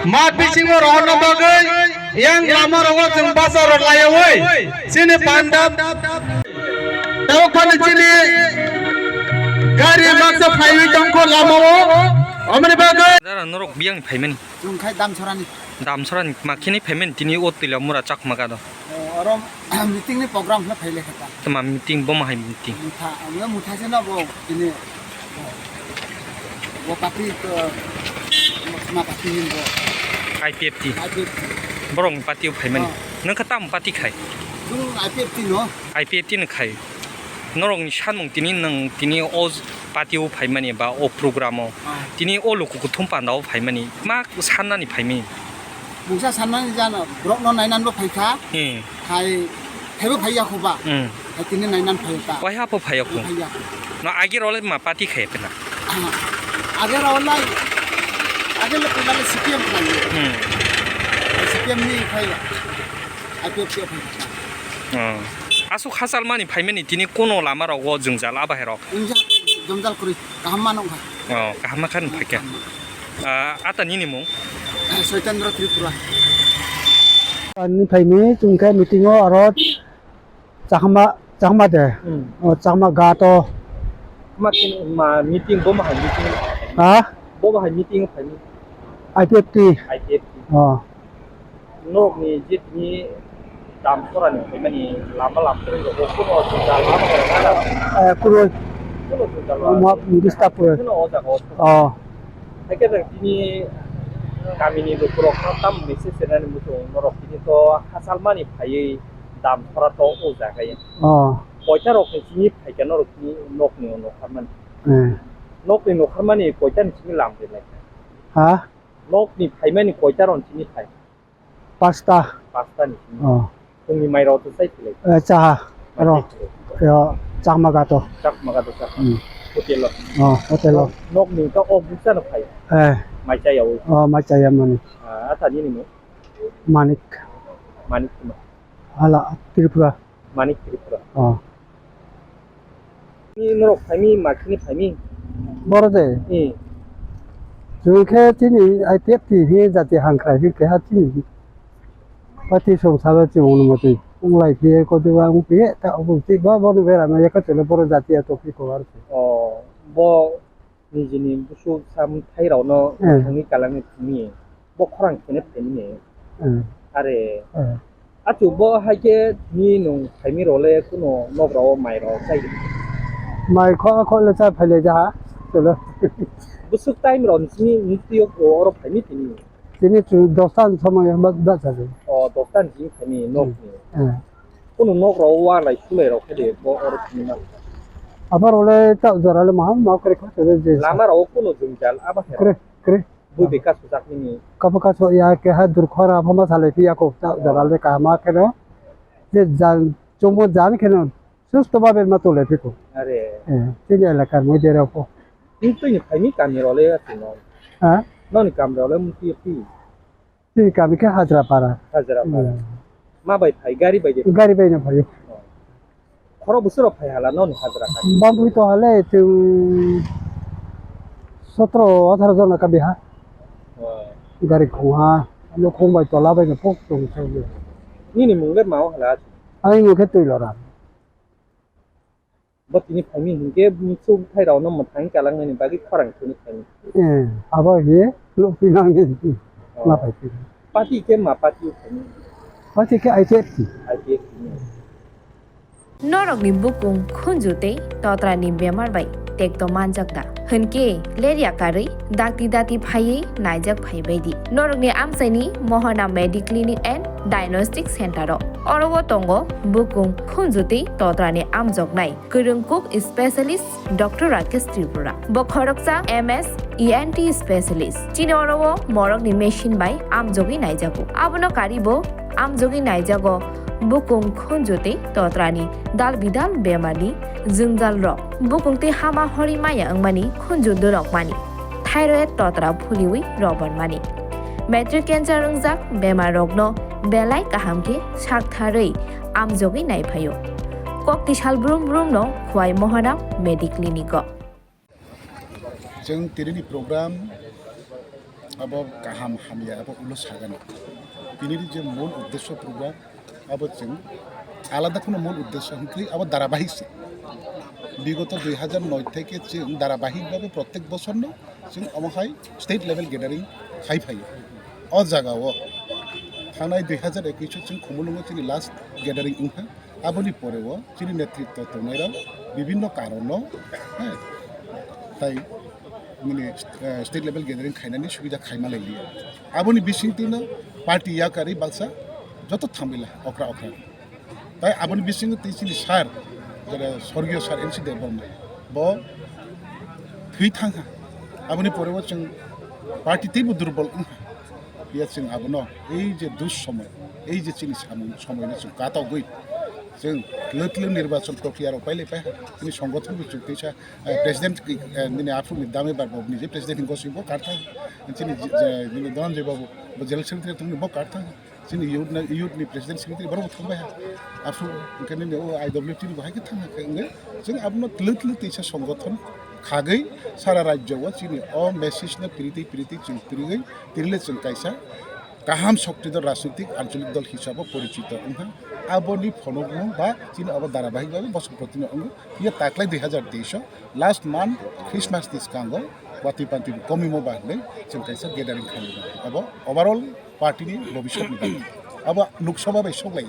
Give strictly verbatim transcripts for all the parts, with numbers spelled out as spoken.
Mat bisingo rohorna bagwi yang lama rogo chwng basa rok layawi chini panda. Tawk phano chini gari baksa phaiwi tongkho lamao. Omoni bagwi. Dara norok biyang phaimani. Chwng khai Damsorani. Damsorani makhini phaimani tini o twila mura Chakma gado. O, oro meeting ni program hwnwi phai lekha ta. Tama meeting, bo ma hai meeting? Mutha, ang mutha se no bo tini. Bo party to, ma party ni bo. I P F T. I P F T. Borok ni party o phaimani. Oh. Nang kha tam party khai? Chwng I P F T no. I P F T no khai. Norok ni sanmung tini nang tini o party o phaimani ba o program o. Ah. Tini o luku kuthum panda o phaimani. Ma sannani phaimani. Mungsa sannani jana borok no nainani bo phaikha. Hmm. Khai, khaibo phaiya kho ba. Hmm. Khai tini nainan phaiya ta. Waiha pho phaiya kho. Phaiya kho. No age role ma party khai pena. Age role lai, age le pila le C P M khai. Hmm. C P M ni khai. I P F T phaiya ta. Hmm. Aswk hachal mani phaimani tini kono lama rogo jwngjal a bahai rok. Jwngjal, jwngjal kwrwi kaham mano kha. Oh, kaham ma khan phaikha. Ah, ata nini mung? Soitendra Tripura. Ani phaimi chwng khe meeting o aro Chakma, Chakma de. Hmm. O Chakma gato. Ma kin-, ma meeting bo ma hai meeting. Ha? Bo ma hai meeting phaimi. I P F T. I P F T. Oh. Norokni je tini Damsorani phaimani lama lamsari rok bo kuno jwngjal lama rok na? Eh, kuroi. Kuno jwngjal lama. Disturb kuroi. Kuno o jaga o. Oh. Haikhe tini kamini lukurok no tam message rwnani muchung norok tini to hachalmani phaiwi Damsora to o jaga ya. Oh. Koita rok ni simi phaikha norok tini nokni o nokharmani. Eh. Nokni nokharmani koita ni simi lam rinai. Ha? Nokni phaimani koita rok ni simi phai. Pasta. Pasta ni simi. Oh. Phungni mai rok to sai philai. Eh, chaha. Mai ro. Sai philai. Yo, Chakma gato. Chakma gato, Chakma. Hmm. Hotel o. Oh, hotel o. Nok, nokni to o busa no phai. Eh. Mai chaya o. Oh, mai chaya mani. Ah, ata nini mo? Manik. Manik kuma. Hala, Tripura. Manik Tripura. Oh. Ni norok phaimi, makhini phaimi? Boro de? Hmm. Chwng khe chini I P F T ni jati hangkhrai khe keha chini. Pati song salo chwng motwi. Wng lai phiye kodiba wng phiye ta obo twi ba bono bera ma yaka chwle boro jati ya tokhi ko ar. Oh, bo nijini busuk sam thairokno Eh. Thangwi kalangni thangwi bo khorang khene phaimani. Eh. Are Eh. Achu bo hai khe ni nwng phaimi role kuno nogra o mai rok chai. Mai kho kho le cha phaile jaha. Cholo. Busuk time rok ni simi mukti o oro phaimi tini. Tini chu dosta ni somoi ba ba cha. O dosta ni simi phaimi nok ni. Eh. Kuno nok rok o walai sulai rok khe de bo oro thwngma. Abar ole ta jora le maham ma kre kha se je. Lama rok o kuno jwngjal aba khe. Kre, kre. Bui bai kasu jak nini. Kabo kasu ya ke ha dur khora phama salai phi ya ko ta jora le kaham ma khe no. Je jan chomo jan khe no susto babe ma tole phi ko. Are. Eh, tini elakar mo jera ko. Tini twi ni phaini kami rok le ya tino. Ha? Noni kam rok le muti phi. Chini kami khe Hajrapara. Hajrapara. Hmm. Ma bai phai, gari bai de phai? Gari bai no phaio. Oh. Khoro bwswk rok phai hala noni Hajra kami? Bangwi to hale chwng sotro atharo jona kami ha. Oh. Gari khungha, ano khung bai tola bai no pok tong thangwi. Nini mung le mao hala? Ani mung khe Twilora. Bo tini phaimi hinkhe bwswk bwthai rokno mwthangwi kalangnani bagwi khorang thwngwi phaimi. Eh, abo hiye lupinani Oh. Ma phai tini. Party khe ma party o phaimi? Party khe I P F T. I P F T ni. Norokni bukung khunju tei totrani bemar bai tekto manjak da? Hwnkhe lerya karwi dakti dati phaiwi naijak phai baidi. Norokni amchaini Mohana Mediclinic and Diagnostic Center o. Oro o tongo bukung khunju tei totrani amjoknai kwrwng kuk specialist Doctor Rakesh Tripura. Bo khoroksa M S E N T specialist. Chini oro o morokni machine bai amjogwi naijago. Abono karibo amjogwi naijago bukung khunju tei totrani dal bidal bemarni jwngjal rok. Bukung tei hama hori maya wngmani khunju dorokmani. Thyroid totra phuliwi robormani. Matric cancer wngjak bemarrokno belai kaham khe saktharwi amjogwi naiphaio. Kok tisal brum brumno Khwai Mohana Mediclinic o. Chwng tini ni program Abo kaham hamya, abo ulo sagani. Tinini je mul uddesho program, abo chwng alada kheno mul uddesho hwnkhe abo darabahik se. Bigoto dui hajar noi theke chwng darabahik bhabe prottek bosorno chwng omo hai state level gathering khai phaio. O jagao thangnai dui hajar ekwis o chwng Khumulwngo chini last gathering wngkha. Aboni poreo chini netritto tongnairok bibinno karono, hai, tai mini, eh, state level gathering khainani subida khaima lailiya. Aboni bisingtwino party yakarwi baksa joto thangbaila okra okra. Tai aboni bisingo tei chini sir, jera sorgiyo sir N C Debbarma, bo thwi thangkha. Aboni poreo chwng party teibo durbol wngkha. Phiya chwng abono ei je dus somoi, ei je chini samung somoino chwng katogwi chwng twlwi twlwi nirbachon prokriya rok pailai paikha. Chini songothon bo chwng teisa, eh, president, eh, nini aphuru ni dame bar bo nini president hingo swi bo karthang. Chini je, je, nini Dhananjay babu bo general secretary tongni bo karthang. Chini youth na, youth ni president secretary borok bo thangbai ha. Aphuru hwnkhe nini o I W T ni bo hai khe thang khe wngwi chwng abono twlwi twlwi teisa songothon khagwi sara rajyo o chini o message no piritwi piritwi chwng pirigwi tirile chwng kaisa kaham shokti dol, rajnitik ancholik dol hisabo porichito wngkha. Aboni phonokmung ba chini abo darabahik bagwi bosong protino wngwi. Iya taklai dui hajar teis o last month Christmas ni swkango watwi pantwi komimo ba hinwi chwng kaisa gathering khaimani. Abo overall party ni bobiswt ni bagwi. Abo Lok Sabha bai sok lai.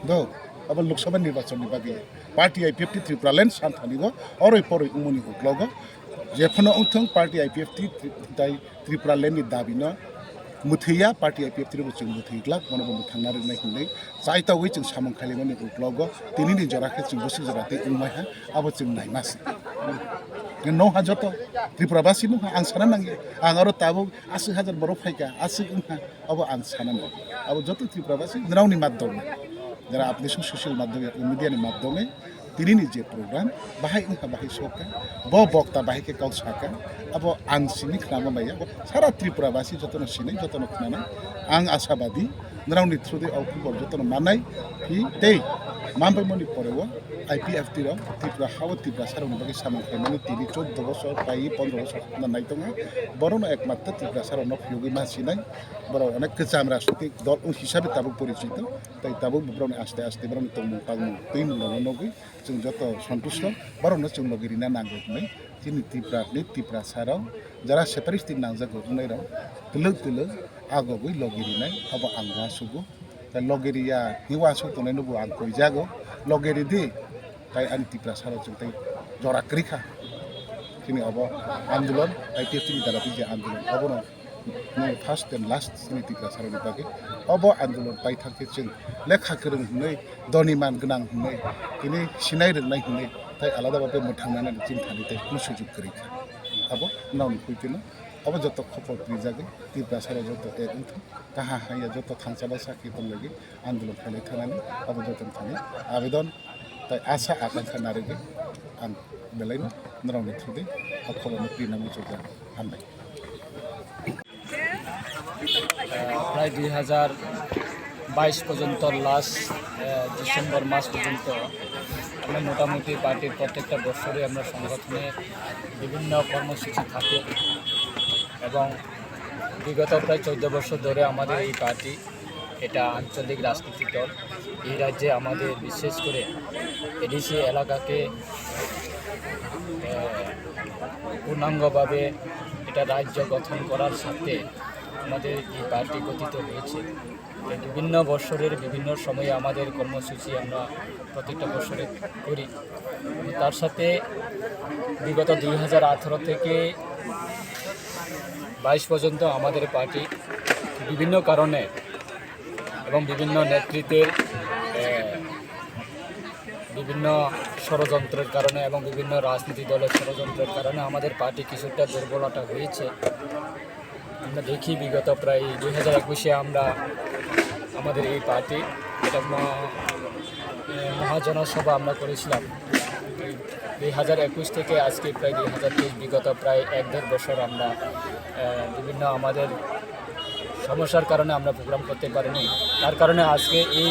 Do, abo Lok Sabha nirbachon ni bagwi. Party I P F T Tipraland santhani go oroi poroi wngmani uklogo. Jephano wngthong party I P F T tai Tipraland ni dabi no mwthwiya, party I P F T rok bo chwng mwthwi glak, bono bo mwthangna rwnai hinwi chaitogwi chwng samung khailaimani uklogo tinini jora khe chwng bwswk jora tei wngmai ha, abo chwng naima se. Nokha joto Tripura basi nokha, ang sana nangya, ang aro tabuk aswk hajar borok phaikha, aswk wngkha, abo ang sana nangya. Abo joto Tripura basi nrao ni maddome, jara apni social maddome, media ni maddome, tinini je program, bahai wngkha, bahai sokha, bo bokta bahai khe kok sakha, abo ang simi khnama maya, bo sara Tripura basi jotono sinai, jotono khnanai. Ang asabadi, nrao ni through de o khubor jotono manai, hi tei manbai moni poreo I P F T rok Tripura hao Tiprasa rokni bagwi samung khaimani tini chordo bosor pai pondro bosor na naitongo, borokno ekmatro Tiprasa rokno phiyogwi ma sinai, borok onek kwcham rajnitik dol wng hisabe tabuk porichito. Tai tabuk borokni aste aste borokni tongmung tangmung twi mung rokno nugwi chwng joto santusto, borokno chwng logi rina nango hinwi chini Tripura ni Tiprasa rok jara separatist nangjak rok wngnai rok twlwk twlwk agogwi logi rinai abo ang uansugo. Tai logi riya hinwi uansuk tongnai no bo ang koijago, logi ridi. Tai ani Tiprasa rok chwng tai jora kwrwi kha. Chini obo andolon, I P F T ni dara twi je andolon, obono nini first and last chini Tiprasa rokni bagwi. Obo andolon paithak khe chwng lekha kwrwng hinwi, doniman gwnang hinwi, tini sinai rwngnai hinwi, tai alada babe mwthangnani chini thani tai kunu sujuk kwrwi kha. Abo nokni khuitwino, obo joto khopor twijagwi Tiprasa rok joto ek wngthok, kaha haya joto thangcha bai sakhi tonglagwi andolon khailai thanani, abo joto thani abedon tai asa akankha narigwi ang belaino norokni through-di o khoborno pirina muchukjak. Hambai. প্রায় দুই হাজার বাইশ পর্যন্ত, last December মাস পর্যন্ত আমরা মোটামুটি পার্টির প্রত্যেকটা বছরে আমরা সংগঠনে বিভিন্ন কর্মসূচি থাকে এবং বিগত প্রায় চোদ্দ বছর ধরে আমাদের এই পার্টি, এটা আঞ্চলিক রাজনৈতিক দল। এই রাজ্যে আমাদের বিশেষ করে এডিসি এলাকাকে আহ, পূর্ণাঙ্গভাবে এটা রাজ্য গঠন করার স্বার্থে আমাদের এই পার্টি গঠিত হয়েছে। তো বিভিন্ন বছরের বিভিন্ন সময়ে আমাদের কর্মসূচি আমরা প্রত্যেকটা বছরে করি। তার সাথে বিগত দুই হাজার আঠারো থেকে বাইশ পর্যন্ত আমাদের পার্টি বিভিন্ন কারণে এবং বিভিন্ন নেতৃত্বের, এ, বিভিন্ন ষড়যন্ত্রের কারণে এবং বিভিন্ন রাজনৈতিক দলের ষড়যন্ত্রের কারণে আমাদের পার্টি কিছুটা দুর্বলতা হয়েছে। আমরা দেখি বিগত প্রায় দুই হাজার একুশে আমরা আমাদের এই পার্টি, এটা মহা-, এ, মহাজনসভা আমরা করেছিলাম। দুই হাজার একুশ থেকে আজকে প্রায় দুই হাজার তেইশ, বিগত প্রায় এক দেড় বছর আমরা, এ, বিভিন্ন আমাদের সমস্যার কারণে আমরা প্রোগ্রাম করতে পারিনি। তার কারণে আজকে এই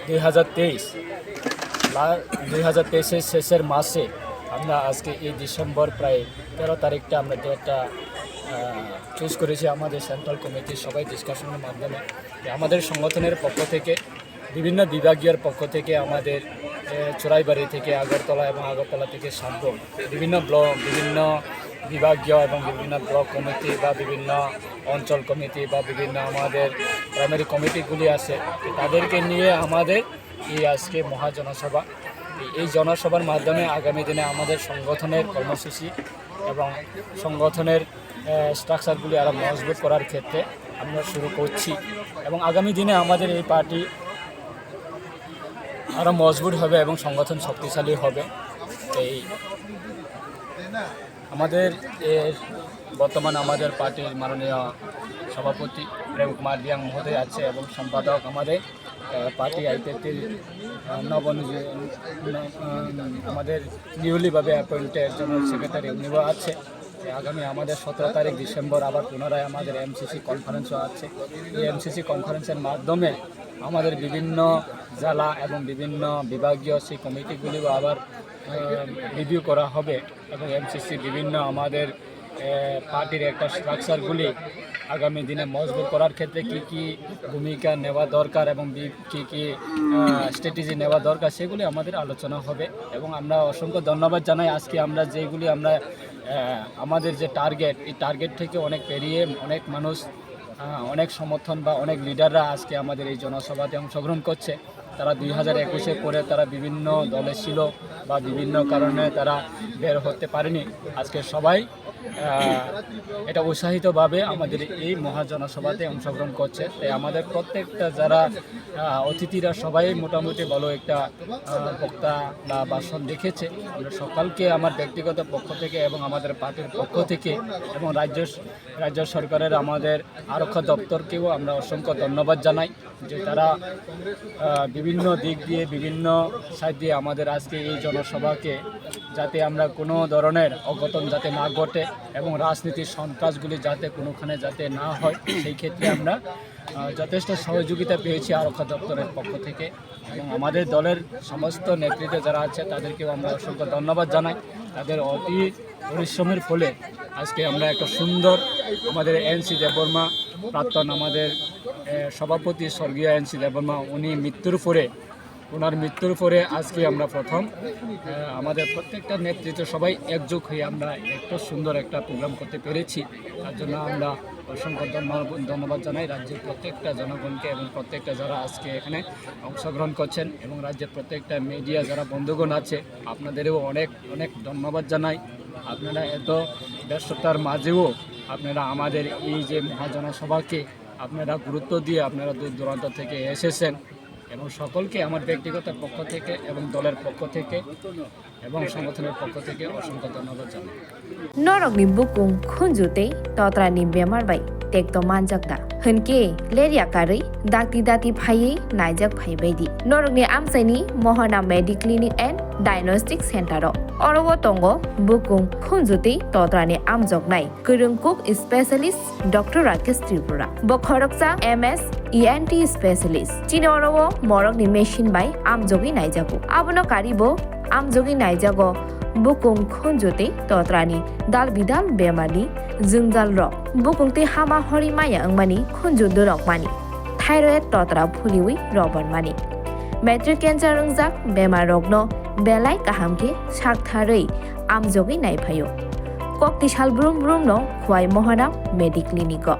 দুই হাজার তেইশ লা-, দুই হাজার তেইশের শেষের মাসে আমরা আজকে এই ডিসেম্বর প্রায় তেরো তারিখটা আমরা যে একটা চুজ করেছি আমাদের সেন্ট্রাল কমিটির সবাই ডিসকাশনের মাধ্যমে যে আমাদের সংগঠনের পক্ষ থেকে, বিভিন্ন বিভাগীয় পক্ষ থেকে আমাদের, এ, চোরাইবাড়ি থেকে, আগরতলা এবং আগরতলা থেকে সাব্রুম, বিভিন্ন ব্লক, বিভিন্ন বিভাগীয় এবং বিভিন্ন ব্লক কমিটি বা বিভিন্ন অঞ্চল কমিটি বা বিভিন্ন আমাদের প্রাইমারি কমিটিগুলি আছে, তো তাদেরকে নিয়ে আমাদের এই আজকে মহাজনসভা। এই জনসভার মাধ্যমে আগামী দিনে আমাদের সংগঠনের কর্মসূচি এবং সংগঠনের, আহ, স্ট্রাকচারগুলি আরও মজবুত করার ক্ষেত্রে আমরা শুরু করছি এবং আগামী দিনে আমাদের এই পার্টি আরও মজবুত হবে এবং সংগঠন শক্তিশালী হবে। এই আমাদের এর বর্তমান আমাদের পার্টির মাননীয় সভাপতি প্রেম কুমার রিয়াং মহোদয় আছে এবং সম্পাদক আমাদের, আহ, পার্টি আইপিএফটির, আহ, নবনিযু-, ন-, আহ, আমাদের নিউলি ভাবে অ্যাপয়েন্টেড জেনারেল সেক্রেটারি উনিও আছে। আগামী আমাদের সতেরো তারিখ ডিসেম্বর আবার পুনরায় আমাদের এমসিসি কনফারেন্সও আছে। এই এমসিসি কনফারেন্সের মাধ্যমে আমাদের বিভিন্ন জেলা এবং বিভিন্ন বিভাগীয় সেই কমিটিগুলিও আবার, আহ, রিভিউ করা হবে এবং এমসিসি বিভিন্ন আমাদের, আহ, পার্টির একটা স্ট্রাকচারগুলি আগামী দিনে মজবুত করার ক্ষেত্রে কি কি ভূমিকা নেওয়া দরকার এবং বি-, কি কি, আহ, স্ট্র্যাটেজি নেওয়া দরকার, সেগুলি আমাদের আলোচনা হবে। এবং আমরা অসংখ্য ধন্যবাদ জানাই, আজকে আমরা যেগুলি আমরা, আহ, আমাদের যে টার্গেট, এই টার্গেট থেকে অনেক পেরিয়ে অনেক মানুষ, আহ, অনেক সমর্থন বা অনেক লিডাররা আজকে আমাদের এই জনসভাতে অংশগ্রহণ করছে। তারা দুই হাজার একুশের পরে তারা বিভিন্ন দলে ছিল বা বিভিন্ন কারণে তারা বের হতে পারেনি। আজকে সবাই, আহ, এটা উৎসাহিতভাবে আমাদের এই মহাজনসভাতে অংশগ্রহণ করছে। তাই আমাদের প্রত্যেকটা যারা, আহ, অতিথিরা সবাই মোটামুটি ভালো একটা, আহ, বক্তা বা ভাষণ রেখেছে। আমরা সকলকে আমার ব্যক্তিগত পক্ষ থেকে এবং আমাদের পার্টির পক্ষ থেকে এবং রাজ্য, রাজ্য সরকারের আমাদের আরক্ষা দপ্তরকেও আমরা অসংখ্য ধন্যবাদ জানাই। যে তারা, আহ, বিভিন্ন দিক দিয়ে, বিভিন্ন সাইড দিয়ে আমাদের আজকে এই জনসভাকে যাতে আমরা কোনো ধরনের অঘটন যাতে না ঘটে এবং রাজনীতির সন্ত্রাসগুলি যাতে কোনোখানে যাতে না হয়, সেই ক্ষেত্রে আমরা, আহ, যথেষ্ট সহযোগিতা পেয়েছি আরক্ষা দপ্তরের পক্ষ থেকে। এবং আমাদের দলের সমস্ত নেতৃত্ব যারা আছে, তাদেরকেও আমরা অসংখ্য ধন্যবাদ জানাই। তাদের অতি পরিশ্রমের ফলে আজকে আমরা একটা সুন্দর, আমাদের এনসি দেববর্মা, প্রাক্তন আমাদের, এ, সভাপতি স্বর্গীয় এনসি দেববর্মা, উনি মৃত্যুর পরে, ওনার মৃত্যুর পরে আজকে আমরা প্রথম, এ, আমাদের প্রত্যেকটা নেতৃত্ব সবাই একযোগ হয়ে আমরা একটা সুন্দর একটা প্রোগ্রাম করতে পেরেছি। তার জন্য আমরা অসংখ্য ধন্যবাদ, ধন্যবাদ জানাই রাজ্যের প্রত্যেকটা জনগণকে এবং প্রত্যেকটা যারা আজকে এখানে অংশগ্রহণ করছেন এবং রাজ্যের প্রত্যেকটা মিডিয়া যারা বন্ধুগণ আছে, আপনাদেরও অনেক অনেক ধন্যবাদ জানাই। আপনারা এত ব্যস্ততার মাঝেও আপনারা আমাদের এই যে মহাজনসভাকে আপনারা গুরুত্ব দিয়ে আপনারা দূর দূরান্ত থেকে এসেছেন এবং সকলকে আমার ব্যক্তিগত পক্ষ থেকে এবং দলের পক্ষ থেকে এবং সংগঠনের পক্ষ থেকে অসংখ্য ধন্যবাদ জানাই। Norokni bukung khunju tei totrani bemar bai tekto manjak da? Hwnkhe lerya karwi dakti dati phaiwi naijak phai bai di norokni amchaini Mohana Mediclinic and Diagnostic Center o. Oro o tongo bukung khunju tei totrani amjoknai kwrwng kuk specialist Doctor Rakesh Tripura. Bo khoroksa M S E N T specialist. Chini oro o morokni machine bai amjogwi naijago. Abono karibo amjogwi naijago bukung khunju tei totrani dal bidal bemarni jwngjal rok. Bukung tei hama hori maya wngmani khunju dorok mani. Thyroid totra phuliwi robar mani. Matric cancer wngjak bemar rokno belai kaham khe saktharwi amjogwi naiphaio. Kokti sal brum brum no Khwai Mohana Mediclinic o.